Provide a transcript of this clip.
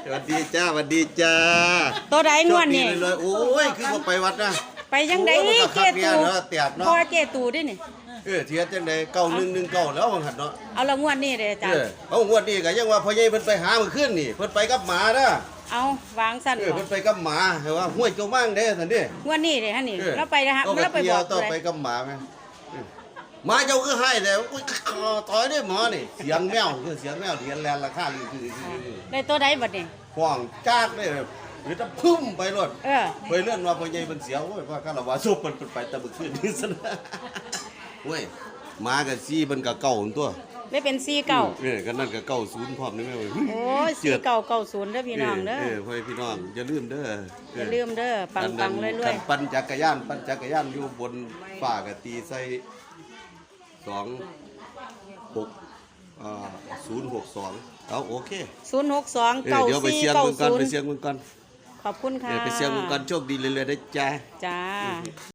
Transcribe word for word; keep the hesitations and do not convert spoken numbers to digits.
สวัสดีจ้า สวัสดีจ้า ตัวใดงวดนี่ โชคดีรวยๆ โอ้ย คือบ่ไปวัดนะ ไปจังใด โอ้ย มันก็คักเนี่ยเนาะ แตกเนาะ พ่อเจตูดินี่ เออ เทียดจังใด เก้าหนึ่งหนึ่งเก้า แล้วว่าหั่นเนาะ เอาละงวดนี้เด้อจ้ะ เออ เอางวดนี้ก็ยังว่าพ่อใหญ่เพิ่นไปหามื้อคืนนี่ เพิ่นไปกับหมาเด้อ เอาวางซั่น เออ บ่ เพิ่นไปกับหมา ให้ว่า "ห้วย เจ้ามาจั่งใด๋" ซั่นเด้ งวดนี้เด้หั่นนี่ เออ เราไปนะฮะ เอาไป เราไป เที่ยว บอก ต่อ ผู้ใด ไปกับหมาแม่ เออ หมาเจ้าคือไห้แท้ "อุ้ย ต่อยเด้อหมานี่" เสียงแมว คือเสียงแมวเดียนแลนราคาลือคือ ได้ตัวใดบัดนี้ ห้องจากเลย หรือจะพึ่มไปโลด เออ ไปเลื่อนว่าพ่อใหญ่เพิ่นเสีย โอ้ย ว่าคารวะศพเพิ่น เพิ่นไปแต่มื้อคืนนี่ซั่น โอ้ย หมากับสี่ เพิ่นก็เก้าหั่นตัว ได้เป็นสี่เก้า เออ ก็นั่นก็เก้าศูนย์พร้อมนี่แม่เว้ย โอ้ย เจือด สี่เก้าเก้าศูนย์เด้อพี่น้องเด้อ เออ เออ พ่อแม่พี่น้อง อย่าลืมเด้อ เออ อย่าลืมเด้อ ปังๆ อันนั้น รวยๆ คันปั่นจักรยาน ปั่นจักรยานอยู่บนฟ้าก็ตีใส่ สองหก อ่า ศูนย์หกสอง เอา โอเค ศูนย์หกสอง เออ เดี๋ยวไปเสี่ยงเบิ่งก่อน เก้าสี่เก้าศูนย์ ไปเสี่ยงเบิ่งก่อน ขอบคุณค่ะ เออ ไปเสี่ยงเบิ่งก่อน โชคดีเรื่อยๆ นะจ๊ะ จ้า